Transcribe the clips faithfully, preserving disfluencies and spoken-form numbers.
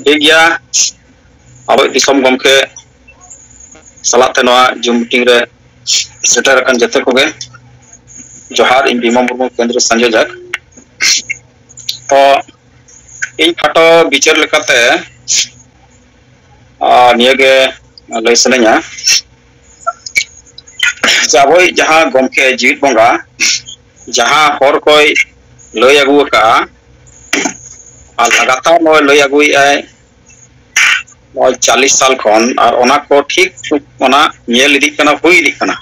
ᱴᱷᱤᱠ ᱜᱮᱭᱟ, ᱟᱵᱚᱭᱤᱡ ᱫᱤᱥᱚᱢ ᱜᱚᱢᱠᱮ ᱥᱟᱞᱟᱜ ᱛᱮ ᱱᱚᱣᱟ ᱡᱩᱢ ᱢᱤᱴᱤᱝ ᱨᱮ ᱥᱮᱴᱮᱨ ᱟᱠᱟᱱ ᱡᱚᱛᱚ ᱠᱚᱜᱮ ᱡᱚᱦᱟᱨ᱾ ᱤᱧ ᱵᱤᱢᱚᱞ ᱢᱩᱨᱢᱩ, ᱠᱮᱱᱫᱨᱤᱭᱚ ᱥᱚᱝᱡᱳᱡᱚᱠ᱾ ᱛᱚ ᱤᱧ ᱠᱷᱟᱴᱚ ᱵᱤᱪᱟᱹᱨ ᱞᱮᱠᱟᱛᱮ ᱟᱨ ᱱᱤᱭᱟᱹᱜᱮ ᱞᱟᱹᱭ ᱥᱟᱱᱟᱧᱟ ᱡᱮ ᱟᱵᱚᱭᱤᱡ ᱡᱟᱦᱟᱸ ᱜᱚᱢᱠᱮ ᱡᱤᱣᱤᱫ ᱵᱚᱸᱜᱟ ᱡᱟᱦᱟᱸ ᱦᱚᱨ ᱠᱚᱭ ᱞᱟᱹᱭ ᱟᱹᱜᱩ ᱟᱠᱟᱫᱼᱟ ᱟᱨ ᱞᱟᱜᱟᱛᱟᱨ ᱱᱚᱜᱼᱚᱭ ᱞᱟᱹᱭ ᱟᱹᱜᱩᱭᱮᱫᱼᱟᱭ ᱱᱚᱜᱼᱚᱭ ᱪᱟᱞᱤᱥ ᱥᱟᱞ ᱠᱷᱚᱱ, ᱟᱨ ᱚᱱᱟ ᱠᱚ ᱴᱷᱤᱠ ᱚᱱᱟ ᱧᱮᱞ ᱤᱫᱤᱜ ᱠᱟᱱᱟ, ᱦᱩᱭ ᱤᱫᱤᱜ ᱠᱟᱱᱟ᱾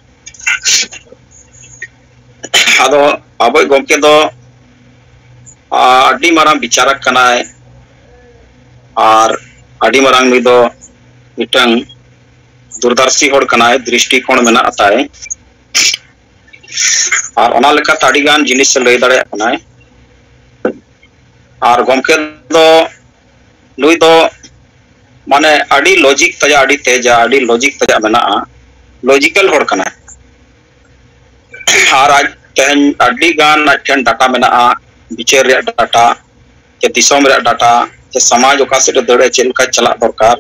ᱟᱫᱚ ᱟᱵᱚᱭᱤᱡ ᱜᱚᱢᱠᱮ ᱫᱚ ᱟᱹᱰᱤ ᱢᱟᱨᱟᱝ ᱵᱤᱪᱟᱨᱚᱠ ᱠᱟᱱᱟᱭ, ᱟᱨ ᱟᱹᱰᱤ ᱢᱟᱨᱟᱝ ᱱᱩᱭ ᱫᱚ ᱢᱤᱫᱴᱟᱝ ᱫᱩᱨᱫᱟᱨᱥᱤ ᱦᱚᱲ ᱠᱟᱱᱟᱭ, ᱫᱨᱤᱥᱴᱤᱠᱳᱬ ᱢᱮᱱᱟᱜ ᱛᱟᱭ, ᱟᱨ ᱚᱱᱟ ᱞᱮᱠᱟᱛᱮ ᱟᱹᱰᱤ ᱜᱟᱱ ᱡᱤᱱᱤᱥ ᱮ ᱞᱟᱹᱭ ᱫᱟᱲᱮᱭᱟᱜ ᱠᱟᱱᱟᱭ᱾ ᱟᱨ ᱜᱚᱢᱠᱮ ᱫᱚ ᱱᱩᱭ ᱫᱚ ᱢᱟᱱᱮ ᱟᱹᱰᱤ ᱞᱚᱡᱤᱠ ᱛᱟᱭᱟ, ᱟᱹᱰᱤ ᱛᱮᱡᱟ, ᱟᱹᱰᱤ ᱞᱚᱡᱤᱠ ᱛᱟᱭᱟ ᱢᱮᱱᱟᱜᱼᱟ, ᱞᱚᱡᱤᱠᱟᱞ ᱦᱚᱲ ᱠᱟᱱᱟᱭ᱾ ᱟᱨ ᱟᱡ ᱛᱮᱦᱮᱧ ᱟᱹᱰᱤ ᱜᱟᱱ ᱟᱡ ᱴᱷᱮᱱ ᱰᱟᱴᱟ ᱢᱮᱱᱟᱜᱼᱟ, ᱵᱤᱪᱟᱹᱨ ᱨᱮᱭᱟᱜ ᱰᱟᱴᱟ, ᱥᱮ ᱫᱤᱥᱚᱢ ᱨᱮᱭᱟᱜ ᱰᱟᱴᱟ, ᱥᱮ ᱥᱚᱢᱟᱡᱽ ᱚᱠᱟ ᱥᱮᱫ ᱮ ᱫᱟᱹᱲᱟ, ᱪᱮᱫ ᱞᱮᱠᱟ ᱪᱟᱞᱟᱜ ᱫᱚᱨᱠᱟᱨ,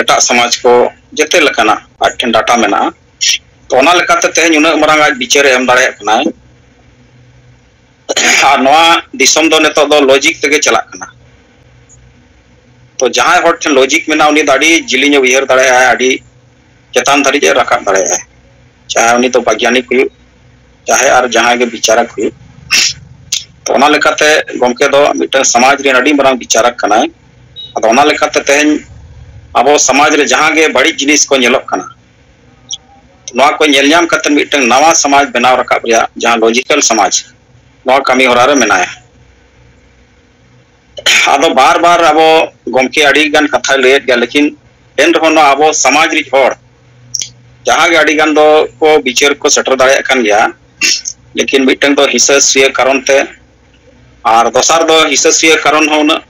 ᱮᱴᱟᱜ ᱥᱚᱢᱟᱡᱽ ᱠᱚ, ᱡᱮᱛᱮ ᱞᱮᱠᱟᱱᱟᱜ ᱟᱡ ᱴᱷᱮᱱ ᱰᱟᱴᱟ ᱢᱮᱱᱟᱜᱼᱟ᱾ ᱛᱚ ᱚᱱᱟ ᱞᱮᱠᱟᱛᱮ ᱛᱮᱦᱮᱧ ᱩᱱᱟᱹᱜ ᱢᱟᱨᱟᱝ ᱟᱡ ᱵᱤᱪᱟᱹᱨ ᱮ ᱮᱢ ᱫᱟᱲᱮᱭᱟᱜ ᱠᱟᱱᱟᱭ᱾ ᱟᱨ ᱱᱚᱣᱟ ᱫᱤᱥᱚᱢ ᱫᱚ ᱱᱤᱛᱚᱜ ᱫᱚ ᱞᱚᱡᱤᱠ ᱛᱮᱜᱮ ᱪᱟᱞᱟᱜ ᱠᱟᱱᱟ᱾ ᱛᱚ ᱡᱟᱦᱟᱸᱭ ᱦᱚᱲ ᱴᱷᱮᱱ ᱞᱚᱡᱤᱠ ᱢᱮᱱᱟᱜᱼᱟ, ᱩᱱᱤ ᱫᱚ ᱟᱹᱰᱤ ᱡᱤᱞᱤᱧ ᱮ ᱩᱭᱦᱟᱹᱨ ᱫᱟᱲᱮᱭᱟᱜᱼᱟ, ᱟᱹᱰᱤ ᱪᱮᱛᱟᱱ ᱫᱷᱟᱹᱨᱤᱡ ᱮ ᱨᱟᱠᱟᱵ ᱫᱟᱲᱮᱭᱟᱜᱼᱟ, ᱪᱟᱦᱮ ᱩᱱᱤ ᱫᱚ ᱵᱳᱭᱜᱟᱱᱤᱠ ᱦᱩᱭᱩᱜ, ᱪᱟᱦᱮ ᱟᱨ ᱡᱟᱦᱟᱸᱭ ᱜᱮ ᱵᱤᱪᱟᱨᱚᱠ ᱦᱩᱭᱩᱜ᱾ ᱛᱚ ᱚᱱᱟ ᱞᱮᱠᱟᱛᱮ ᱜᱚᱢᱠᱮ ᱫᱚ ᱢᱤᱫᱴᱟᱝ ᱥᱚᱢᱟᱡᱽ ᱨᱮᱱ ᱟᱹᱰᱤ ᱢᱟᱨᱟᱝ ᱵᱤᱪᱟᱨᱚᱠ ᱠᱟᱱᱟᱭ᱾ ᱟᱫᱚ ᱚᱱᱟ ᱞᱮᱠᱟᱛᱮ ᱛᱮᱦᱮᱧ ᱟᱵᱚ ᱥᱚᱢᱟᱡᱽ ᱨᱮ ᱡᱟᱦᱟᱸ ᱜᱮ ᱵᱟᱹᱲᱤᱡ ᱡᱤᱱᱤᱥ ᱠᱚ ᱧᱮᱞᱚᱜ ᱠᱟᱱᱟ, ᱱᱚᱣᱟ ᱠᱚ ᱧᱮᱞ ᱧᱟᱢ ᱠᱟᱛᱮ ᱢᱤᱫᱴᱟᱝ ᱱᱟᱣᱟ ᱥᱚᱢᱟᱡᱽ ᱵᱮᱱᱟᱣ ᱨᱟᱠᱟᱵ ᱨᱮᱭᱟᱜ ᱡᱟᱦᱟᱸ ᱞᱚᱡᱤᱠᱟᱞ ᱥᱚᱢᱟᱡᱽ, ᱱᱚᱣᱟ ᱠᱟᱹᱢᱤ ᱦᱚᱨᱟ ᱨᱮ ᱢᱮᱱᱟᱭᱟ᱾ ᱟᱫᱚ ᱵᱟᱨ ᱵᱟᱨ ᱟᱵᱚ ᱜᱚᱢᱠᱮ ᱟᱹᱰᱤ ᱜᱟᱱ ᱠᱟᱛᱷᱟᱭ ᱞᱟᱹᱭᱮᱫ ᱜᱮᱭᱟ, ᱞᱮᱠᱤᱱ ᱮᱱ ᱨᱮᱦᱚᱸ ᱱᱚᱣᱟ ᱟᱵᱚ ᱥᱚᱢᱟᱡᱽ ᱨᱤᱡ ᱦᱚᱲ ᱡᱟᱦᱟᱸ ᱜᱮ ᱟᱹᱰᱤ ᱜᱟᱱ ᱫᱚ ᱠᱚ ᱵᱤᱪᱟᱹᱨ ᱠᱚ ᱥᱮᱴᱮᱨ ᱫᱟᱲᱮᱭᱟᱜ ᱠᱟᱱ ᱜᱮᱭᱟ, ᱞᱮᱠᱤᱱ ᱢᱤᱫᱴᱟᱝ ᱫᱚ ᱦᱤᱥᱟᱹ ᱥᱩᱭᱟᱹ ᱠᱟᱨᱚᱱ ᱛᱮ, ᱟᱨ ᱫᱚᱥᱟᱨ ᱫᱚ ᱦᱤᱥᱟᱹ ᱥᱩᱭᱟᱹ ᱠᱟᱨᱚᱱ ᱦᱚᱸ ᱩᱱᱟᱹᱜ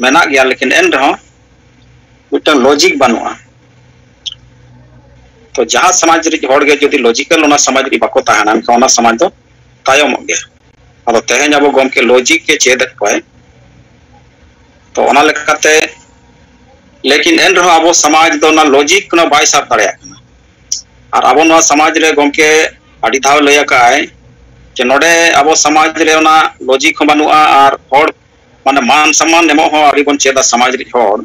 ᱢᱮᱱᱟᱜ ᱜᱮᱭᱟ, ᱞᱮᱠᱤᱱ ᱮᱱ ᱨᱮᱦᱚᱸ ᱢᱤᱫᱴᱟᱝ ᱞᱚᱡᱤᱠ ᱵᱟᱹᱱᱩᱜᱼᱟ᱾ ᱛᱚ ᱡᱟᱦᱟᱸ ᱥᱚᱢᱟᱡᱽ ᱨᱤᱡ ᱦᱚᱲ ᱜᱮ ᱡᱩᱫᱤ ᱞᱚᱡᱤᱠᱟᱞ ᱚᱱᱟ ᱥᱚᱢᱟᱡᱽ ᱨᱤᱡ ᱵᱟᱠᱚ ᱛᱟᱦᱮᱱᱟ, ᱮᱱᱠᱷᱟᱱ ᱚᱱᱟ ᱥᱚᱢᱟᱡᱽ ᱫᱚ ᱛᱟᱭᱚᱢᱚᱜ ᱜᱮᱭᱟ᱾ ᱟᱫᱚ ᱛᱮᱦᱮᱧ ᱟᱵᱚ ᱜᱚᱢᱠᱮ ᱞᱚᱡᱤᱠ ᱜᱮ ᱪᱮᱫ ᱮᱫ ᱠᱚᱣᱟᱭ᱾ ᱛᱚ ᱚᱱᱟ ᱞᱮᱠᱟᱛᱮ ᱞᱮᱠᱤᱱ ᱮᱱ ᱨᱮᱦᱚᱸ ᱟᱵᱚ ᱥᱚᱢᱟᱡᱽ ᱫᱚ ᱚᱱᱟ ᱞᱚᱡᱤᱠ ᱚᱱᱟ ᱵᱟᱭ ᱥᱟᱵ ᱫᱟᱲᱮᱭᱟᱜ ᱠᱟᱱᱟ᱾ ᱟᱨ ᱟᱵᱚ ᱱᱚᱣᱟ ᱥᱚᱢᱟᱡᱽ ᱨᱮ ᱜᱚᱢᱠᱮ ᱟᱹᱰᱤ ᱫᱷᱟᱣ ᱞᱟᱹᱭ ᱟᱠᱟᱫ ᱟᱭ ᱡᱮ ᱱᱚᱰᱮ ᱟᱵᱚ ᱥᱚᱢᱟᱡᱽ ᱨᱮ ᱚᱱᱟ ᱞᱚᱡᱤᱠ ᱦᱚᱸ ᱵᱟᱹᱱᱩᱜᱼᱟ ᱟᱨ ᱦᱚᱲ ᱢᱟᱱᱮ ᱢᱟᱱ ᱥᱚᱢᱢᱟᱱ ᱮᱢᱚᱜ ᱦᱚᱸ ᱟᱹᱰᱤ ᱵᱚᱱ ᱪᱮᱫᱟ ᱥᱚᱢᱟᱡᱽ ᱨᱤᱱ ᱦᱚᱲ,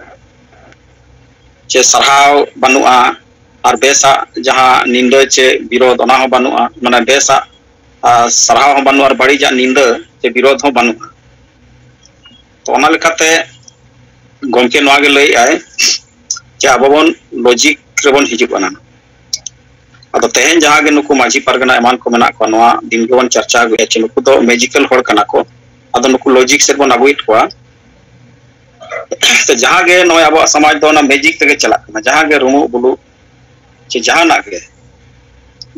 ᱪᱮ ᱥᱟᱨᱦᱟᱣ ᱵᱟᱹᱱᱩᱜᱼᱟ᱾ ᱟᱨ ᱵᱮᱥᱟᱜ ᱡᱟᱦᱟᱸ ᱱᱤᱱᱫᱟᱹ ᱪᱮ ᱵᱤᱨᱳᱫᱷ ᱚᱱᱟ ᱦᱚᱸ ᱵᱟᱹᱱᱩᱜᱼᱟ, ᱢᱟᱱᱮ ᱵᱮᱥᱟᱜ ᱟᱨ ᱥᱟᱨᱦᱟᱣ ᱦᱚᱸ ᱵᱟᱹᱱᱩᱜᱼᱟ ᱟᱨ ᱵᱟᱹᱲᱤᱡᱟᱜ ᱱᱤᱱᱫᱟᱹ ᱪᱮ ᱵᱤᱨᱳᱫᱷ ᱦᱚᱸ ᱵᱟᱹᱱᱩᱜᱼᱟ᱾ ᱛᱚ ᱚᱱᱟ ᱞᱮᱠᱟᱛᱮ ᱜᱚᱢᱠᱮ ᱱᱚᱣᱟ ᱜᱮ ᱞᱟᱹᱭᱮᱫ ᱟᱭ ᱡᱮ ᱟᱵᱚ ᱵᱚᱱ ᱞᱚᱡᱤᱠ ᱨᱮᱵᱚᱱ ᱦᱤᱡᱩᱜ ᱠᱟᱱᱟ᱾ ᱟᱫᱚ ᱛᱮᱦᱮᱧ ᱡᱟᱦᱟᱸ ᱜᱮ ᱱᱩᱠᱩ ᱢᱟᱹᱡᱷᱤ ᱯᱟᱨᱜᱟᱱᱟ ᱮᱢᱟᱱ ᱠᱚ ᱢᱮᱱᱟᱜ ᱠᱚᱣᱟ, ᱱᱚᱣᱟ ᱫᱤᱱ ᱜᱮᱵᱚᱱ ᱪᱟᱨᱪᱟ ᱟᱹᱜᱩᱭᱟ ᱡᱮ ᱱᱩᱠᱩ ᱫᱚ ᱢᱮᱡᱤᱠᱟᱞ ᱦᱚᱲ ᱠᱟᱱᱟ ᱠᱚ᱾ ᱟᱫᱚ ᱱᱩᱠᱩ ᱞᱚᱡᱤᱠ ᱥᱮᱫ ᱵᱚᱱ ᱟᱹᱜᱩᱭᱮᱫ ᱠᱚᱣᱟ᱾ ᱛᱚ ᱡᱟᱦᱟᱸ ᱜᱮ ᱱᱚᱜᱼᱚᱭ ᱟᱵᱚᱣᱟᱜ ᱥᱚᱢᱟᱡᱽ ᱫᱚ ᱚᱱᱟ ᱢᱮᱡᱤᱠ ᱛᱮᱜᱮ ᱪᱟᱞᱟᱜ ᱠᱟᱱᱟ, ᱡᱟᱦᱟᱸ ᱜᱮ ᱨᱩᱢᱩᱜ ᱵᱩᱞᱩᱜ ᱪᱮ ᱡᱟᱦᱟᱱᱟᱜ ᱜᱮ᱾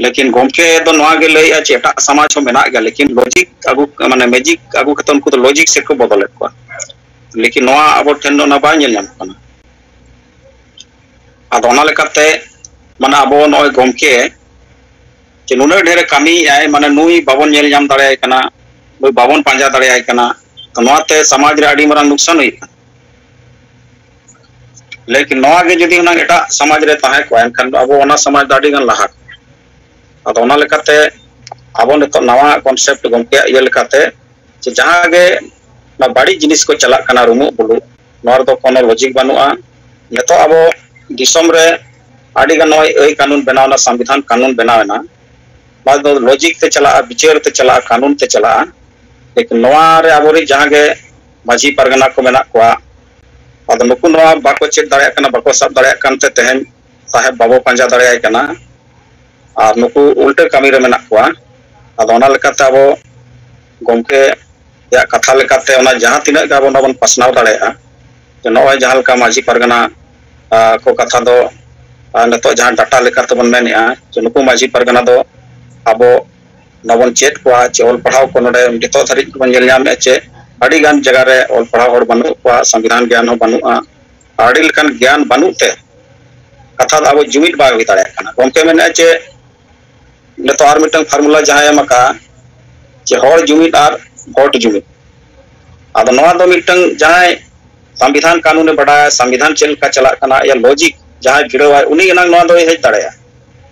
ᱞᱮᱠᱤᱱ ᱜᱚᱢᱠᱮ ᱫᱚ ᱱᱚᱣᱟ ᱜᱮ ᱞᱟᱹᱭᱮᱫᱼᱟ ᱡᱮ ᱮᱴᱟᱜ ᱥᱚᱢᱟᱡᱽ ᱦᱚᱸ ᱢᱮᱱᱟᱜ ᱜᱮᱭᱟ, ᱞᱮᱠᱤᱱ ᱞᱚᱡᱤᱠ ᱟᱹᱜᱩ, ᱢᱟᱱᱮ ᱢᱮᱡᱤᱠ ᱟᱹᱜᱩ ᱠᱟᱛᱮ ᱩᱱᱠᱩ ᱫᱚ ᱞᱚᱡᱤᱠ ᱥᱮᱫ ᱠᱚ ᱵᱚᱫᱚᱞᱮᱫ ᱠᱚᱣᱟ᱾ ᱞᱮᱠᱤᱱ ᱱᱚᱣᱟ ᱟᱵᱚ ᱴᱷᱮᱱ ᱫᱚ ᱚᱱᱟ ᱵᱟᱭ ᱧᱮᱞ ᱧᱟᱢᱚᱜ ᱠᱟᱱᱟ᱾ ᱟᱫᱚ ᱚᱱᱟ ᱞᱮᱠᱟᱛᱮ ᱢᱟᱱᱮ ᱟᱵᱚ ᱱᱚᱜᱼᱚᱭ ᱜᱚᱢᱠᱮ ᱡᱮ ᱱᱩᱱᱟᱹᱜ ᱰᱷᱮᱨᱮ ᱠᱟᱹᱢᱤᱭᱮᱫᱼᱟᱭ, ᱢᱟᱱᱮ ᱱᱩᱭ ᱵᱟᱵᱚᱱ ᱧᱮᱞ ᱧᱟᱢ ᱫᱟᱲᱮᱭᱟᱭ ᱠᱟᱱᱟ, ᱱᱩᱭ ᱵᱟᱵᱚᱱ ᱯᱟᱸᱡᱟ ᱫᱟᱲᱮᱭᱟᱭ ᱠᱟᱱᱟ᱾ ᱛᱚ ᱱᱚᱣᱟᱛᱮ ᱥᱚᱢᱟᱡᱽ ᱨᱮ ᱟᱹᱰᱤ ᱢᱟᱨᱟᱝ ᱱᱩᱠᱥᱟᱱ ᱦᱩᱭᱩᱜ ᱠᱟᱱᱟ᱾ ᱞᱮᱠᱤᱱ ᱱᱚᱣᱟ ᱜᱮ ᱡᱩᱫᱤ ᱦᱩᱱᱟᱹᱝ ᱮᱴᱟᱜ ᱥᱚᱢᱟᱡᱽ ᱨᱮ ᱛᱟᱦᱮᱸ ᱠᱚᱜᱼᱟ, ᱮᱱᱠᱷᱟᱱ ᱫᱚ ᱟᱵᱚ ᱚᱱᱟ ᱥᱚᱢᱟᱡᱽ ᱫᱚ ᱟᱹᱰᱤ ᱜᱟᱱ ᱞᱟᱦᱟ ᱠᱚᱜᱼᱟ᱾ ᱟᱫᱚ ᱚᱱᱟ ᱞᱮᱠᱟᱛᱮ ᱟᱵᱚ ᱱᱤᱛᱚᱜ ᱱᱟᱣᱟ ᱠᱚᱱᱥᱮᱯᱴ ᱜᱚᱢᱠᱮᱭᱟᱜ ᱤᱭᱟᱹ ᱞᱮᱠᱟᱛᱮ ᱡᱮ ᱡᱟᱦᱟᱸ ᱜᱮ ᱚᱱᱟ ᱵᱟᱹᱲᱤᱡ ᱡᱤᱱᱤᱥ ᱠᱚ ᱪᱟᱞᱟᱜ ᱠᱟᱱᱟ, ᱨᱩᱢᱩᱜ ᱵᱩᱞᱩᱜ, ᱱᱚᱣᱟ ᱨᱮᱫᱚ ᱠᱳᱱᱳ ᱞᱚᱡᱤᱠ ᱵᱟᱹᱱᱩᱜᱼᱟ᱾ ᱱᱤᱛᱚᱜ ᱟᱵᱚ ᱫᱤᱥᱚᱢ ᱨᱮ ᱟᱹᱰᱤ ᱜᱟᱱ ᱱᱚᱜᱼᱚᱭ ᱟᱹᱭ ᱠᱟᱹᱱᱩᱱ ᱵᱮᱱᱟᱣ ᱮᱱᱟ, ᱥᱚᱝᱵᱤᱫᱷᱟᱱ ᱠᱟᱹᱱᱩᱱ ᱵᱮᱱᱟᱣ ᱮᱱᱟ, ᱱᱚᱣᱟ ᱫᱚ ᱞᱚᱡᱤᱠ ᱛᱮ ᱪᱟᱞᱟᱜᱼᱟ, ᱵᱤᱪᱟᱹᱨ ᱛᱮ ᱪᱟᱞᱟᱜᱼᱟ, ᱠᱟᱹᱱᱩᱱ ᱛᱮ ᱪᱟᱞᱟᱜᱼᱟ᱾ ᱞᱮᱠᱤᱱ ᱱᱚᱣᱟ ᱨᱮ ᱟᱵᱚᱨᱮᱱ ᱡᱟᱦᱟᱸ ᱜᱮ ᱢᱟᱹᱡᱷᱤ ᱯᱟᱨᱜᱟᱱᱟ ᱠᱚ ᱢᱮᱱᱟᱜ ᱠᱚᱣᱟ, ᱟᱫᱚ ᱱᱩᱠᱩ ᱱᱚᱣᱟ ᱵᱟᱠᱚ ᱪᱮᱫ ᱫᱟᱲᱮᱭᱟᱜ ᱠᱟᱱᱟ, ᱵᱟᱠᱚ ᱥᱟᱵ ᱫᱟᱲᱮᱭᱟᱜ ᱠᱟᱱᱛᱮ ᱛᱮᱦᱮᱧ ᱥᱟᱦᱮᱵ ᱵᱟᱵᱚ ᱯᱟᱸᱡᱟ ᱫᱟᱲᱮᱭᱟᱭ ᱠᱟᱱᱟ᱾ ᱟᱨ ᱱᱩᱠᱩ ᱩᱞᱴᱟᱹ ᱠᱟᱹᱢᱤ ᱨᱮ ᱢᱮᱱᱟᱜ ᱠᱚᱣᱟ᱾ ᱟᱫᱚ ᱚᱱᱟ ᱞᱮᱠᱟᱛᱮ ᱟᱵᱚ ᱜᱚᱢᱠᱮᱭᱟᱜ ᱠᱟᱛᱷᱟ ᱞᱮᱠᱟᱛᱮ ᱚᱱᱟ ᱡᱟᱦᱟᱸ ᱛᱤᱱᱟᱹᱜ ᱜᱮ ᱟᱵᱚ ᱚᱱᱟ ᱵᱚᱱ ᱯᱟᱥᱱᱟᱣ ᱫᱟᱲᱮᱭᱟᱜᱼᱟ, ᱡᱮ ᱱᱚᱜᱼᱚᱭ ᱡᱟᱦᱟᱸ ᱞᱮᱠᱟ ᱢᱟᱹᱡᱷᱤ ᱯᱟᱨᱜᱟᱱᱟ, ᱟ, ᱠᱚ ᱠᱟᱛᱷᱟ ᱫᱚ, ᱟ, ᱱᱤᱛᱚᱜ ᱡᱟᱦᱟᱸ ᱰᱟᱴᱟ ᱞᱮᱠᱟᱛᱮᱵᱚᱱ ᱢᱮᱱᱮᱫᱼᱟ, ᱡᱮ ᱱᱩᱠᱩ ᱢᱟᱹᱡᱷᱤ ᱯᱟᱨᱜᱟᱱᱟ ᱫᱚ ᱟᱵᱚ ᱱᱚᱵᱚᱱ ᱪᱮᱫ ᱠᱚᱣᱟ, ᱪᱮ ᱚᱞ ᱯᱟᱲᱦᱟᱣ ᱠᱚ ᱱᱚᱰᱮ ᱱᱤᱛᱚᱜ ᱫᱷᱟᱹᱨᱤᱡ ᱵᱚᱱ ᱧᱮᱞ ᱧᱟᱢᱮᱫᱼᱟ, ᱪᱮ ᱟᱹᱰᱤ ᱜᱟᱱ ᱡᱟᱭᱜᱟ ᱨᱮ ᱚᱞ ᱯᱟᱲᱦᱟᱣ ᱦᱚᱲ ᱵᱟᱹᱱᱩᱜ ᱠᱚᱣᱟ, ᱥᱚᱝᱵᱤᱫᱷᱟᱱ ᱜᱮᱭᱟᱱ ᱦᱚᱸ ᱵᱟᱹᱱᱩᱜᱼᱟ, ᱟᱹᱰᱤ ᱞᱮᱠᱟᱱ ᱜᱮᱭᱟᱱ ᱵᱟᱹᱱᱩᱜ ᱛᱮ ᱠᱟᱛᱷᱟ ᱫᱚ ᱟᱵᱚ ᱡᱩᱢᱤᱫ ᱵᱟᱭ ᱦᱩᱭ ᱫᱟᱲᱮᱭᱟᱜ ᱠᱟᱱᱟ᱾ ᱜᱚᱢᱠᱮ ᱢᱮᱱᱮᱫᱼᱟ ᱪᱮ ᱱᱤᱛᱚᱜ ᱟᱨ ᱢᱤᱫᱴᱟᱝ ᱯᱷᱟᱨᱢᱩᱞᱟ ᱡᱟᱦᱟᱸᱭ ᱮᱢ ᱟᱠᱟᱫᱼᱟ ᱡᱮ ᱦᱚᱲ ᱡᱩᱢᱤᱫ ᱟᱨ ᱵᱷᱳᱴ ᱡᱩᱢᱤᱫ᱾ ᱟᱫᱚ ᱱᱚᱣᱟ ᱫᱚ ᱢᱤᱫᱴᱟᱝ ᱡᱟᱦᱟᱸᱭ ᱥᱚᱝᱵᱤᱫᱷᱟᱱ ᱠᱟᱹᱱᱩᱱᱮ ᱵᱟᱰᱟᱭᱟ, ᱥᱚᱝᱵᱤᱫᱷᱟᱱ ᱪᱮᱫ ᱞᱮᱠᱟ ᱪᱟᱞᱟᱜ ᱠᱟᱱᱟ, ᱭᱟ ᱞᱚᱡᱤᱠ ᱡᱟᱦᱟᱸᱭ ᱵᱷᱤᱲᱟᱹᱣᱟᱭ, ᱩᱱᱤ ᱮᱱᱟᱝ ᱱᱚᱣᱟ ᱫᱚᱭ ᱦᱮᱡ ᱫᱟᱲᱮᱭᱟᱜᱼᱟ᱾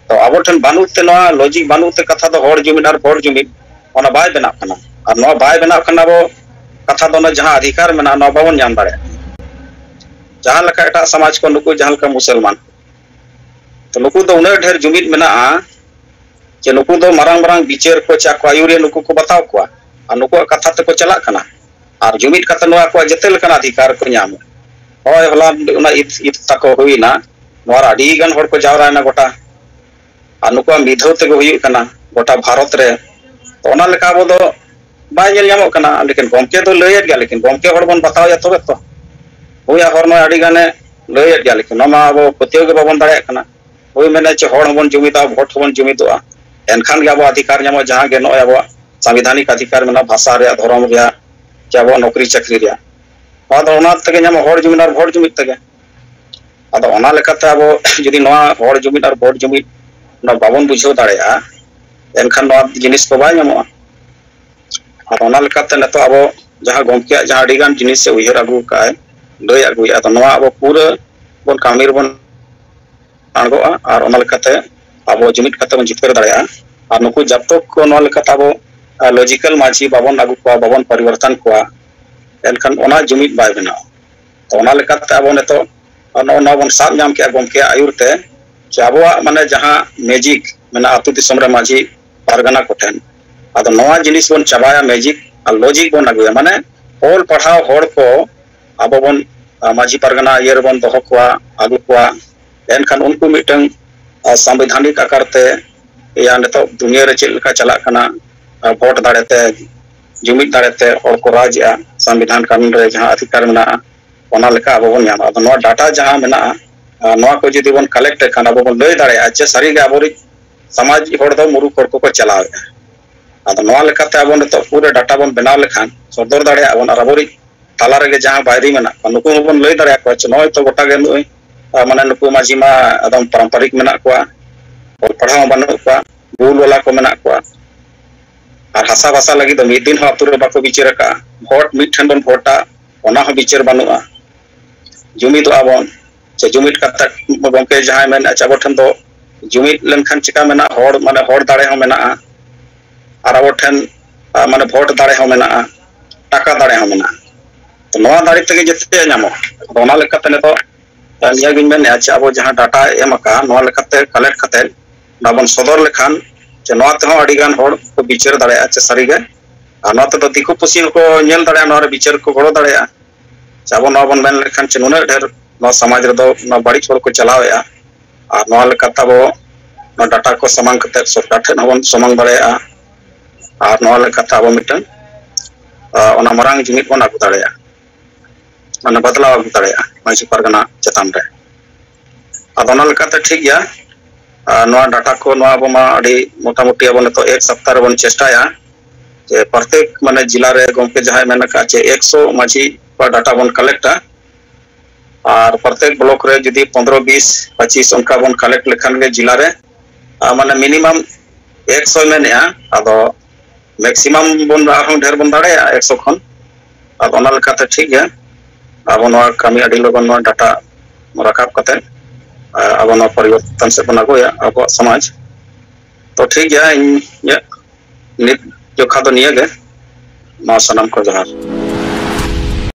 ᱛᱚ ᱟᱵᱚ ᱴᱷᱮᱱ ᱵᱟᱹᱱᱩᱜ ᱛᱮ, ᱱᱚᱣᱟ ᱞᱚᱡᱤᱠ ᱵᱟᱹᱱᱩᱜ ᱛᱮ, ᱠᱟᱛᱷᱟ ᱫᱚ ᱦᱚᱲ ᱡᱩᱢᱤᱫ ᱟᱨ ᱵᱷᱳᱴ ᱡᱩᱢᱤᱫ, ᱚᱱᱟ ᱵᱟᱭ ᱵᱮᱱᱟᱜ ᱠᱟᱱᱟ᱾ ᱟᱨ ᱱᱚᱣᱟ ᱵᱟᱭ ᱵᱮᱱᱟᱜ ᱠᱷᱟᱱ ᱟᱵᱚ ᱠᱟᱛᱷᱟ ᱫᱚ ᱚᱱᱟ ᱡᱟᱦᱟᱸ ᱚᱫᱷᱤᱠᱟᱨ ᱢᱮᱱᱟᱜᱼᱟ, ᱱᱚᱣᱟ ᱵᱟᱵᱚᱱ ᱧᱟᱢ ᱫᱟᱲᱮᱭᱟᱜᱼᱟ᱾ ᱡᱟᱦᱟᱸ ᱞᱮᱠᱟ ᱮᱴᱟᱜ ᱥᱚᱢᱟᱡᱽ ᱠᱚ, ᱱᱩᱠᱩ ᱡᱟᱦᱟᱸ ᱞᱮᱠᱟ ᱢᱩᱥᱚᱞᱢᱟᱱ, ᱛᱚ ᱱᱩᱠᱩ ᱫᱚ ᱩᱱᱟᱹᱜ ᱰᱷᱮᱨ ᱡᱩᱢᱤᱫ ᱢᱮᱱᱟᱜᱼᱟ ᱡᱮ ᱱᱩᱠᱩ ᱫᱚ ᱢᱟᱨᱟᱝ ᱢᱟᱨᱟᱝ ᱵᱤᱪᱟᱹᱨ ᱠᱚ ᱪᱮ ᱟᱠᱚ ᱟᱹᱭᱩᱨᱤᱭᱟᱹ ᱱᱩᱠᱩ ᱠᱚ ᱵᱟᱛᱟᱣ ᱠᱚᱣᱟ ᱟᱨ ᱱᱩᱠᱩᱣᱟᱜ ᱠᱟᱛᱷᱟ ᱛᱮᱠᱚ ᱪᱟᱞᱟᱜ ᱠᱟᱱᱟ᱾ ᱟᱨ ᱡᱩᱢᱤᱫ ᱠᱟᱛᱮ ᱱᱚᱣᱟ ᱟᱠᱚᱣᱟᱜ ᱡᱮᱛᱮ ᱞᱮᱠᱟᱱ ᱚᱫᱷᱤᱠᱟᱨ ᱠᱚ ᱧᱟᱢᱟ᱾ ᱦᱳᱭ, ᱦᱚᱞᱟ ᱚᱱᱟ ᱤᱫ, ᱤᱫ ᱛᱟᱠᱚ ᱦᱩᱭᱱᱟ, ᱱᱚᱣᱟ ᱨᱮ ᱟᱹᱰᱤ ᱜᱟᱱ ᱦᱚᱲ ᱠᱚ ᱡᱟᱣᱨᱟᱭᱮᱱᱟ ᱜᱚᱴᱟ, ᱟᱨ ᱱᱩᱠᱩᱣᱟᱜ ᱢᱤᱫ ᱫᱷᱟᱣ ᱛᱮᱜᱮ ᱦᱩᱭᱩᱜ ᱠᱟᱱᱟ ᱜᱚᱴᱟ ᱵᱷᱟᱨᱚᱛ ᱨᱮ᱾ ᱛᱚ ᱚᱱᱟ ᱞᱮᱠᱟ ᱟᱵᱚ ᱫᱚ ᱵᱟᱭ ᱧᱮᱞ ᱧᱟᱢᱚᱜ ᱠᱟᱱᱟ᱾ ᱞᱮᱠᱤᱱ ᱜᱚᱢᱠᱮ ᱫᱚ ᱞᱟᱹᱭᱮᱫ ᱜᱮᱭᱟ, ᱞᱮᱠᱤᱱ ᱜᱚᱢᱠᱮ ᱦᱚᱲ ᱵᱚᱱ ᱵᱟᱛᱟᱣ ᱮᱭᱟ ᱛᱚᱵᱮ ᱛᱚ᱾ ᱦᱳᱭ, ᱟᱨ ᱦᱚᱲ ᱢᱟ ᱟᱹᱰᱤ ᱜᱟᱱᱮ ᱞᱟᱹᱭᱮᱫ ᱜᱮᱭᱟ, ᱞᱮᱠᱤᱱ ᱱᱚᱣᱟ ᱢᱟ ᱟᱵᱚ ᱯᱟᱹᱛᱭᱟᱹᱣ ᱜᱮ ᱵᱟᱵᱚᱱ ᱫᱟᱲᱮᱭᱟᱜ ᱠᱟᱱᱟ᱾ ᱦᱳᱭ, ᱢᱮᱱᱮᱫ ᱪᱮ ᱦᱚᱲ ᱦᱚᱸᱵᱚᱱ ᱡᱩᱢᱤᱫᱟ, ᱵᱷᱳᱴ ᱦᱚᱸᱵᱚᱱ ᱡᱩᱢᱤᱫᱚᱜᱼᱟ, ᱮᱱᱠᱷᱟᱱ ᱜᱮ ᱟᱵᱚ ᱚᱫᱷᱤᱠᱟᱨ ᱧᱟᱢᱚᱜᱼᱟ, ᱡᱟᱦᱟᱸ ᱜᱮ ᱱᱚᱜᱼᱚᱭ ᱟᱵᱚᱣᱟᱜ ᱥᱟᱝᱵᱤᱫᱷᱟᱱᱤᱠ ᱚᱫᱷᱤᱠᱟᱨ ᱢᱮᱱᱟᱜᱼᱟ, ᱵᱷᱟᱥᱟ ᱨᱮᱭᱟᱜ, ᱫᱷᱚᱨᱚᱢ ᱨᱮᱭᱟᱜ, ᱪᱮ ᱟᱵᱚᱣᱟᱜ ᱱᱚᱠᱨᱤ ᱪᱟᱹᱠᱨᱤ ᱨᱮᱭᱟᱜ᱾ ᱱᱚᱣᱟ ᱫᱚ ᱚᱱᱟ ᱛᱮᱜᱮ ᱧᱟᱢᱚᱜᱼᱟ, ᱦᱚᱲ ᱡᱩᱢᱤᱫ ᱟᱨ ᱵᱷᱳᱴ ᱡᱩᱢᱤᱫ ᱛᱮᱜᱮ᱾ ᱟᱫᱚ ᱚᱱᱟ ᱞᱮᱠᱟᱛᱮ ᱟᱵᱚ ᱡᱩᱫᱤ ᱱᱚᱣᱟ ᱦᱚᱲ ᱡᱩᱢᱤᱫ ᱟᱨ ᱵᱷᱳᱴ ᱡᱩᱢᱤᱫ ᱱᱚᱣᱟ ᱵᱟᱵᱚᱱ ᱵᱩᱡᱷᱟᱹᱣ ᱫᱟᱲᱮᱭᱟᱜᱼᱟ, ᱮᱱᱠᱷᱟᱱ ᱱᱚᱣᱟ ᱡᱤᱱᱤᱥ ᱠᱚ ᱵᱟᱭ ᱧᱟᱢᱚᱜᱼᱟ᱾ ᱟᱫᱚ ᱚᱱᱟ ᱞᱮᱠᱟᱛᱮ ᱱᱤᱛᱚᱜ ᱟᱵᱚ ᱡᱟᱦᱟᱸ ᱜᱚᱢᱠᱮᱭᱟᱜ ᱡᱟᱦᱟᱸ ᱟᱹᱰᱤᱜᱟᱱ ᱡᱤᱱᱤᱥ ᱮ ᱩᱭᱦᱟᱹᱨ ᱟᱹᱜᱩ ᱟᱠᱟᱫ ᱟᱭ, ᱞᱟᱹᱭ ᱟᱹᱜᱩᱭᱮᱫᱼᱟ, ᱟᱫᱚ ᱱᱚᱣᱟ ᱟᱵᱚ ᱯᱩᱨᱟᱹ ᱵᱚᱱ ᱠᱟᱹᱢᱤ ᱨᱮᱵᱚᱱ ᱟᱬᱜᱚᱜᱼᱟ ᱟᱨ ᱚᱱᱟ ᱞᱮᱠᱟᱛᱮ ᱟᱵᱚ ᱡᱩᱢᱤᱫ ᱠᱟᱛᱮ ᱵᱚᱱ ᱡᱤᱛᱠᱟᱹᱨ ᱫᱟᱲᱮᱭᱟᱜᱼᱟ᱾ ᱟᱨ ᱱᱩᱠᱩ ᱡᱟᱵ ᱛᱚᱠ ᱠᱚ ᱱᱚᱣᱟ ᱞᱮᱠᱟᱛᱮ ᱟᱵᱚ, ᱟᱸ, ᱞᱚᱡᱤᱠᱟᱞ ᱢᱟᱹᱡᱷᱤ ᱵᱟᱵᱚᱱ ᱟᱹᱜᱩ ᱠᱚᱣᱟ, ᱵᱟᱵᱚᱱ ᱯᱚᱨᱤᱵᱚᱨᱛᱚᱱ ᱠᱚᱣᱟ, ᱮᱱᱠᱷᱟᱱ ᱚᱱᱟ ᱡᱩᱢᱤᱫ ᱵᱟᱭ ᱵᱮᱱᱟᱜᱼᱟ᱾ ᱛᱚ ᱚᱱᱟ ᱞᱮᱠᱟᱛᱮ ᱟᱵᱚ ᱱᱤᱛᱚᱜ ᱱᱚᱜᱼᱚ ᱱᱚᱣᱟ ᱵᱚᱱ ᱥᱟᱵ ᱧᱟᱢ ᱠᱮᱜᱼᱟ ᱜᱚᱢᱠᱮᱭᱟᱜ ᱟᱹᱭᱩᱨ ᱛᱮ, ᱡᱮ ᱟᱵᱚᱣᱟᱜ ᱢᱟᱱᱮ ᱡᱟᱦᱟᱸ ᱢᱮᱡᱤᱠ ᱢᱮᱱᱟᱜᱼᱟ ᱟᱹᱛᱩ ᱫᱤᱥᱚᱢ ᱨᱮ ᱢᱟᱹᱡᱷᱤ ᱯᱟᱨᱜᱟᱱᱟ ᱠᱚᱴᱷᱮᱱ, ᱟᱫᱚ ᱱᱚᱣᱟ ᱡᱤᱱᱤᱥ ᱵᱚᱱ ᱪᱟᱵᱟᱭᱟ, ᱢᱮᱡᱤᱠ ᱟᱨ ᱞᱚᱡᱤᱠ ᱵᱚᱱ ᱟᱹᱜᱩᱭᱟ, ᱢᱟᱱᱮ ᱚᱞ ᱯᱟᱲᱦᱟᱣ ᱦᱚᱲ ᱠᱚ ᱟᱵᱚ ᱵᱚᱱ, ᱟ, ᱢᱟᱹᱡᱷᱤ ᱯᱟᱨᱜᱟᱱᱟ ᱤᱭᱟᱹ ᱨᱮᱵᱚᱱ ᱫᱚᱦᱚ ᱠᱚᱣᱟ, ᱟᱹᱜᱩ ᱠᱚᱣᱟ, ᱮᱱᱠᱷᱟᱱ ᱩᱱᱠᱩ ᱢᱤᱫᱴᱟᱝ, ᱟ, ᱥᱟᱝᱵᱤᱫᱷᱟᱱᱤᱠ ᱟᱠᱟᱨ ᱛᱮ, ᱭᱟ ᱱᱤᱛᱚᱜ ᱫᱩᱱᱤᱭᱟᱹ ᱨᱮ ᱪᱮᱫ ᱞᱮᱠᱟ ᱪᱟᱞᱟᱜ ᱠᱟᱱᱟ, ᱟ, ᱵᱷᱳᱴ ᱫᱟᱲᱮ ᱛᱮ, ᱡᱩᱢᱤᱫ ᱫᱟᱲᱮ ᱛᱮ ᱦᱚᱲ ᱠᱚ ᱨᱟᱡᱽ ᱮᱜᱼᱟ, ᱥᱚᱝᱵᱤᱫᱷᱟᱱ ᱠᱟᱹᱱᱩᱱ ᱨᱮ ᱡᱟᱦᱟᱸ ᱚᱫᱷᱤᱠᱟᱨ ᱢᱮᱱᱟᱜᱼᱟ, ᱚᱱᱟ ᱞᱮᱠᱟ ᱟᱵᱚ ᱵᱚᱱ ᱧᱟᱢᱟ᱾ ᱟᱫᱚ ᱱᱚᱣᱟ ᱰᱟᱴᱟ ᱡᱟᱦᱟᱸ ᱢᱮᱱᱟᱜᱼᱟ, ᱟ, ᱱᱚᱣᱟ ᱠᱚ ᱡᱩᱫᱤ ᱵᱚᱱ ᱠᱟᱞᱮᱠᱴ ᱞᱮᱠᱷᱟᱱ ᱟᱵᱚ ᱵᱚᱱ ᱞᱟᱹᱭ ᱫᱟᱲᱮᱭᱟᱜᱼᱟ ᱡᱮ ᱥᱟᱹᱨᱤᱜᱮ ᱟᱵᱚᱨᱤᱡ ᱥᱚᱢᱟᱡᱽ ᱦᱚᱲ ᱫᱚ ᱢᱩᱨᱩᱠ ᱦᱚᱲ ᱠᱚᱠᱚ ᱪᱟᱞᱟᱣᱮᱫᱼᱟ᱾ ᱟᱫᱚ ᱱᱚᱣᱟ ᱞᱮᱠᱟᱛᱮ ᱟᱵᱚ ᱱᱤᱛᱚᱜ ᱯᱩᱨᱟᱹ ᱰᱟᱴᱟ ᱵᱚᱱ ᱵᱮᱱᱟᱣ ᱞᱮᱠᱷᱟᱱ ᱥᱚᱫᱚᱨ ᱫᱟᱲᱮᱭᱟᱜᱼᱟ ᱵᱚᱱ, ᱟᱨ ᱟᱵᱚᱨᱤᱡ ᱛᱟᱞᱟ ᱨᱮᱜᱮ ᱡᱟᱦᱟᱸ ᱵᱟᱭᱨᱤ ᱢᱮᱱᱟᱜ ᱠᱚᱣᱟ, ᱱᱩᱠᱩ ᱦᱚᱸᱵᱚᱱ ᱞᱟᱹᱭ ᱫᱟᱲᱮᱭᱟᱠᱚᱣᱟ ᱡᱮ ᱱᱚᱜᱼᱚᱭ ᱛᱚ ᱜᱚᱴᱟ ᱜᱮ ᱱᱩᱜᱼᱩᱭ, ᱟ, ᱢᱟᱱᱮ ᱱᱩᱠᱩ ᱢᱟᱹᱡᱷᱤ ᱢᱟ ᱮᱠᱫᱚᱢ ᱯᱟᱨᱟᱢᱯᱟᱨᱤᱠ ᱢᱮᱱᱟᱜ ᱠᱚᱣᱟ, ᱚᱞ ᱯᱟᱲᱦᱟᱣ ᱦᱚᱸ ᱵᱟᱹᱱᱩᱜ ᱠᱚᱣᱟ, ᱵᱷᱩᱞ ᱵᱟᱞᱟ ᱠᱚ ᱢᱮᱱᱟᱜ ᱠᱚᱣᱟ᱾ ᱟᱨ ᱦᱟᱥᱟ ᱵᱷᱟᱥᱟ ᱞᱟᱹᱜᱤᱫ ᱫᱚ ᱢᱤᱫ ᱫᱤᱱ ᱦᱚᱸ ᱟᱹᱛᱩ ᱨᱮ ᱵᱟᱠᱚ ᱵᱤᱪᱟᱹᱨ ᱟᱠᱟᱫᱼᱟ᱾ ᱵᱷᱳᱴ ᱢᱤᱫ ᱴᱷᱮᱱ ᱵᱚᱱ ᱵᱷᱳᱴᱟ, ᱚᱱᱟ ᱦᱚᱸ ᱵᱤᱪᱟᱹᱨ ᱵᱟᱹᱱᱩᱜᱼᱟ᱾ ᱡᱩᱢᱤᱫᱚᱜᱼᱟ ᱵᱚᱱ, ᱥᱮ ᱡᱩᱢᱤᱫ ᱠᱟᱛᱮ ᱜᱚᱢᱠᱮ ᱡᱟᱦᱟᱸᱭ ᱢᱮᱱᱮᱫᱼᱟ, ᱟᱵᱚ ᱴᱷᱮᱱ ᱫᱚ ᱡᱩᱢᱤᱫ ᱞᱮᱱᱠᱷᱟᱱ ᱪᱤᱠᱟ ᱢᱮᱱᱟᱜᱼᱟ, ᱦᱚᱲ, ᱢᱟᱱᱮ ᱦᱚᱲ ᱫᱟᱲᱮ ᱦᱚᱸ ᱢᱮᱱᱟᱜᱼᱟ, ᱟᱨ ᱟᱵᱚ ᱴᱷᱮᱱ, ᱟ, ᱢᱟᱱᱮ ᱵᱷᱳᱴ ᱫᱟᱲᱮ ᱦᱚᱸ ᱢᱮᱱᱟᱜᱼᱟ, ᱴᱟᱠᱟ ᱫᱟᱲᱮ ᱦᱚᱸ ᱢᱮᱱᱟᱜᱼᱟ᱾ ᱛᱚ ᱱᱚᱣᱟ ᱫᱟᱲᱮ ᱛᱮᱜᱮ ᱡᱚᱛᱚᱭᱟᱜ ᱧᱟᱢᱚᱜᱼᱟ᱾ ᱟᱫᱚ ᱚᱱᱟ ᱞᱮᱠᱟᱛᱮ ᱱᱤᱛᱚᱜ, ᱟ, ᱱᱤᱭᱟᱹ ᱜᱤᱧ ᱢᱮᱱᱮᱫᱼᱟ, ᱪᱮ ᱟᱵᱚ ᱡᱟᱦᱟᱸ ᱰᱟᱴᱟ ᱮᱢ ᱟᱠᱟᱫ, ᱱᱚᱣᱟ ᱞᱮᱠᱟᱛᱮ ᱠᱟᱞᱮᱠᱴ ᱠᱟᱛᱮ ᱱᱚᱣᱟ ᱵᱚᱱ ᱥᱚᱫᱚᱨ ᱞᱮᱠᱷᱟᱱ, ᱪᱮ ᱱᱚᱣᱟ ᱛᱮᱦᱚᱸ ᱟᱹᱰᱤ ᱜᱟᱱ ᱦᱚᱲ ᱠᱚ ᱵᱤᱪᱟᱹᱨ ᱫᱟᱲᱮᱭᱟᱜᱼᱟ, ᱪᱮ ᱥᱟᱹᱨᱤᱜᱮ᱾ ᱟᱨ ᱱᱚᱣᱟ ᱛᱮᱫᱚ ᱫᱤᱠᱩ ᱯᱩᱥᱤ ᱦᱚᱸᱠᱚ ᱧᱮᱞ ᱫᱟᱲᱮᱭᱟᱜᱼᱟ, ᱱᱚᱣᱟ ᱨᱮ ᱵᱤᱪᱟᱹᱨ ᱠᱚ ᱜᱚᱲᱚ ᱫᱟᱲᱮᱭᱟᱜᱼᱟ᱾ ᱥᱮ ᱟᱵᱚ ᱱᱚᱣᱟ ᱵᱚᱱ ᱢᱮᱱ ᱞᱮᱠᱷᱟᱱ, ᱪᱮ ᱱᱩᱱᱟᱹᱜ ᱰᱷᱮᱨ ᱱᱚᱣᱟ ᱥᱚᱢᱟᱡᱽ ᱨᱮᱫᱚ ᱱᱚᱣᱟ ᱵᱟᱹᱲᱤᱡ ᱦᱚᱲ ᱠᱚ ᱪᱟᱞᱟᱣᱮᱫᱼᱟ, ᱟᱨ ᱱᱚᱣᱟ ᱞᱮᱠᱟᱛᱮ ᱟᱵᱚ ᱱᱚᱣᱟ ᱰᱟᱴᱟ ᱠᱚ ᱥᱟᱢᱟᱝ ᱠᱟᱛᱮ ᱥᱚᱨᱠᱟᱨ ᱴᱷᱮᱱ ᱦᱚᱸᱵᱚᱱ ᱥᱟᱢᱟᱝ ᱫᱟᱲᱮᱭᱟᱜᱼᱟ᱾ ᱟᱨ ᱱᱚᱣᱟ ᱞᱮᱠᱟᱛᱮ ᱟᱵᱚ ᱢᱤᱫᱴᱟᱝ, ᱟ, ᱚᱱᱟ ᱢᱟᱨᱟᱝ ᱡᱩᱢᱤᱫ ᱵᱚᱱ ᱟᱹᱜᱩ ᱫᱟᱲᱮᱭᱟᱜᱼᱟ, ᱢᱟᱱᱮ ᱵᱟᱫᱞᱟᱣ ᱟᱹᱜᱩ ᱫᱟᱲᱮᱭᱟᱜᱼᱟ ᱢᱟᱹᱡᱷᱤ ᱯᱟᱨᱜᱟᱱᱟ ᱪᱮᱛᱟᱱ ᱨᱮ᱾ ᱟᱫᱚ ᱚᱱᱟ ᱞᱮᱠᱟᱛᱮ ᱴᱷᱤᱠ ᱜᱮᱭᱟ᱾ ᱟᱨ ᱱᱚᱣᱟ ᱰᱟᱴᱟ ᱠᱚ, ᱱᱚᱣᱟ ᱟᱵᱚ ᱢᱟ ᱟᱹᱰᱤ ᱢᱚᱴᱟᱢᱩᱴᱤ ᱟᱵᱚ ᱱᱤᱛᱚᱜ ᱮᱠ ᱥᱚᱯᱛᱟᱦ ᱨᱮᱵᱚᱱ ᱪᱮᱥᱴᱟᱭᱟ ᱡᱮ ᱯᱨᱚᱛᱮᱠ, ᱢᱟᱱᱮ, ᱡᱮᱞᱟ ᱨᱮ ᱜᱚᱢᱠᱮ ᱡᱟᱦᱟᱸᱭ ᱢᱮᱱ ᱟᱠᱟᱫ ᱪᱮ ᱮᱠᱥᱚ ᱢᱟᱹᱡᱷᱤ ᱠᱚᱣᱟᱜ ᱰᱟᱴᱟ ᱵᱚᱱ ᱠᱟᱞᱮᱠᱴᱟ, ᱟᱨ ᱯᱨᱚᱛᱮᱠ ᱵᱞᱚᱠ ᱨᱮ ᱡᱩᱫᱤ ᱯᱚᱱᱫᱽᱨᱚ, ᱵᱤᱥ, ᱯᱚᱸᱪᱤᱥ ᱚᱱᱠᱟ ᱵᱚᱱ ᱠᱟᱞᱮᱠᱴ ᱞᱮᱠᱷᱟᱱ ᱜᱮ ᱡᱮᱞᱟ ᱨᱮ, ᱟᱨ, ᱢᱟᱱᱮ, ᱢᱤᱱᱤᱢᱟᱢ ᱮᱠᱥᱚᱭ ᱢᱮᱱᱮᱜᱼᱟ᱾ ᱟᱫᱚ ᱢᱮᱠᱥᱤᱢᱟᱢ ᱵᱚᱱ ᱟᱨᱦᱚᱸ ᱰᱷᱮᱨ ᱵᱚᱱ ᱫᱟᱲᱮᱭᱟᱜᱼᱟ ᱮᱠᱥᱚ ᱠᱷᱚᱱ᱾ ᱟᱫᱚ ᱚᱱᱟ ᱞᱮᱠᱟᱛᱮ ᱴᱷᱤᱠ ᱜᱮᱭᱟ, ᱟᱵᱚ ᱱᱚᱣᱟ ᱠᱟᱹᱢᱤ ᱟᱹᱰᱤ ᱞᱚᱜᱚᱱ ᱱᱚᱣᱟ ᱰᱟᱴᱟ ᱨᱟᱠᱟᱵ ᱠᱟᱛᱮ, ᱟ, ᱟᱵᱚ ᱱᱚᱣᱟ ᱯᱚᱨᱤᱵᱚᱨᱛᱚᱱ ᱥᱮᱫ ᱵᱚᱱ ᱟᱹᱜᱩᱭᱟ ᱟᱵᱚᱣᱟᱜ ᱥᱚᱢᱟᱡᱽ᱾ ᱛᱚ ᱴᱷᱤᱠ ᱜᱮᱭᱟ, ᱤᱧᱟᱹᱜ ᱱᱤᱛ ᱡᱚᱠᱷᱟ ᱫᱚ ᱱᱤᱭᱟᱹ ᱜᱮ᱾ ᱢᱟ ᱥᱟᱱᱟᱢ ᱠᱚ ᱡᱚᱦᱟᱨ᱾